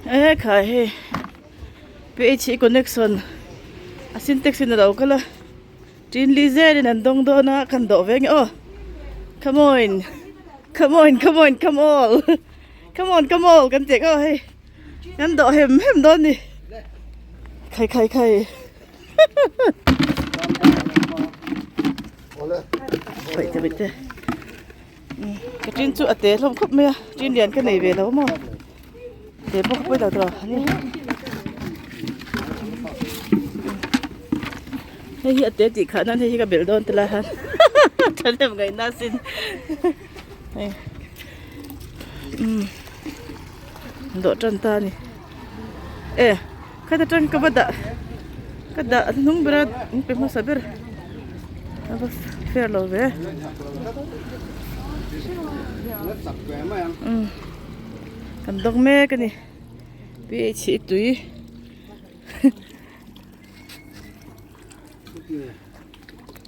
E khai hei phe connection a sintex in alo kal a tin li zel in an dawng dawn a kan dawh ve nge aw come on come on come on come all come on come all kan tih ang aw hei kan dawh hem hem dawn a ni khai khai khai Paih te paih te ka tin chu a te hlawm khawp mai a tin lian ka nei ve lo maw te pawh ka pawi lo tawh ani hei hi a te tih khah nan hei hi ka belh dawn tilai han thahnem ngaihna sin hei umm dawh tan ta a ni e khata tang ka va dah ka dah hnung ber a in pe hmasa ber a va fair lo ve umm kan dawk mek a ni ph hi tui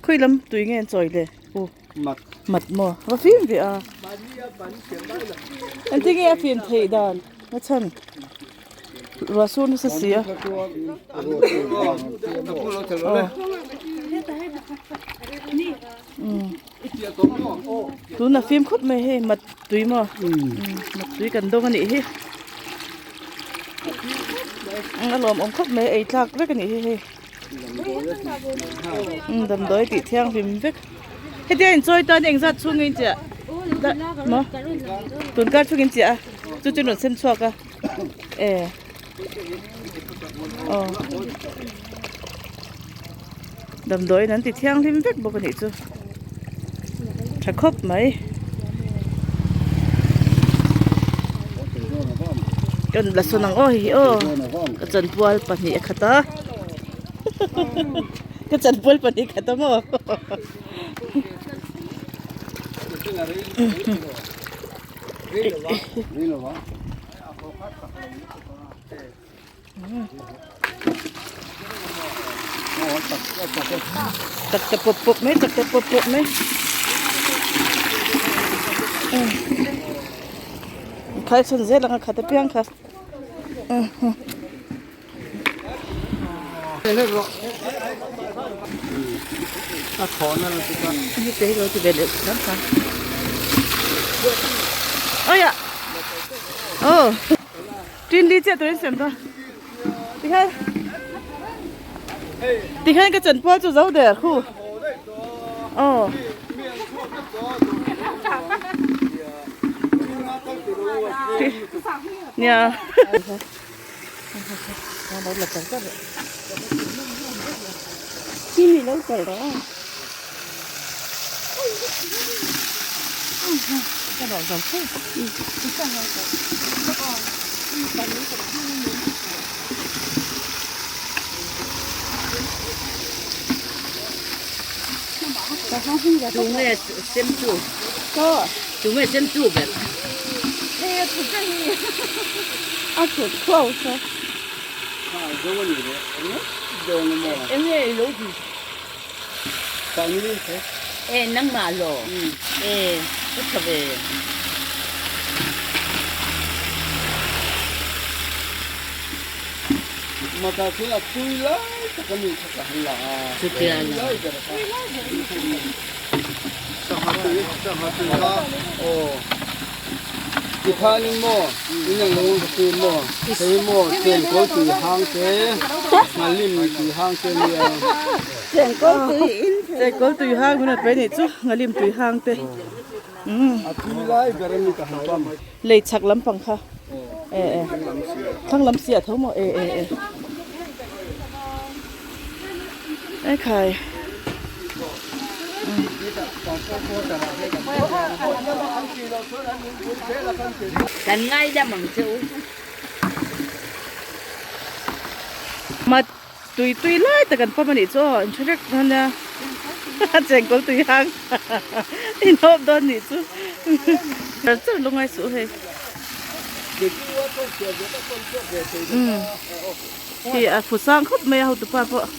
khawi lam tui nge an chawi le u mat maw va fim ve a engtin nge a fim theih dan na chhan ruah sur nasa si a tuna fim khawp mai hei mat tui maw mat tui kan dawng a nih hi a lawmawm khawp mai ei tlak vek a nih hi hei. Damdawi tih thianghlim vek hetia inchawi tan engzat chhung in chiah maw tun kar chhung in chiah a chu chu rawn sem chhuak a e aw damdawi in an ti thianghlim vek bawk a nih chu tha khawp mai kan la sawn ang aw hei hi aw ka chanpual pahnih a khat a ka chanpual pahnih a khat a maw Tak ta pawp pawp mai tak ta pawp pawp mai khai chhun zel ang a khat apiang kha ôi ạ ô Tin li chiah turin sem ta. Tikhan Tikhan ka chan pual chu zo der khu. Oh. Nia. Chini lo kal ro. Tunge sem tu tunge sem tu ber e nangmah law e ka tha ve. Chutiang Chengkawl tui hang hun a pe nih chu ngalim tui hang te lei chhak lampang kha e e thlang lam si a tho maw e e e e khai Kan ngaidam ang che u. Tui tui lai tak an pawm a nih chu aw in hre vek dawn nia a chengkawl tui hang in hawp dawn nih chu char char lungai suh hei umm hei a fu sang khawp mai a hotupa pawh.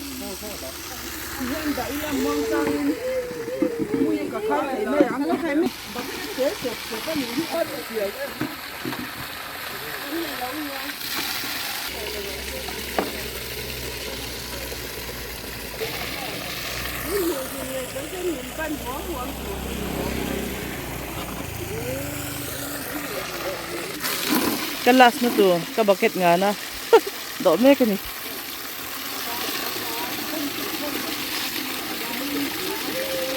Ka last na tur ka bucket ngana dawh mek a ni.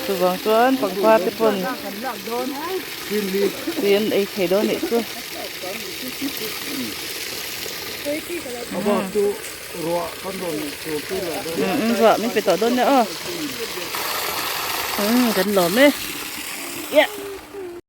Chuvang chuan pangpar te pawn tui an ei thei dawn anih chu. Ruah min pe tawh dawn nia aw. Kan lawm e.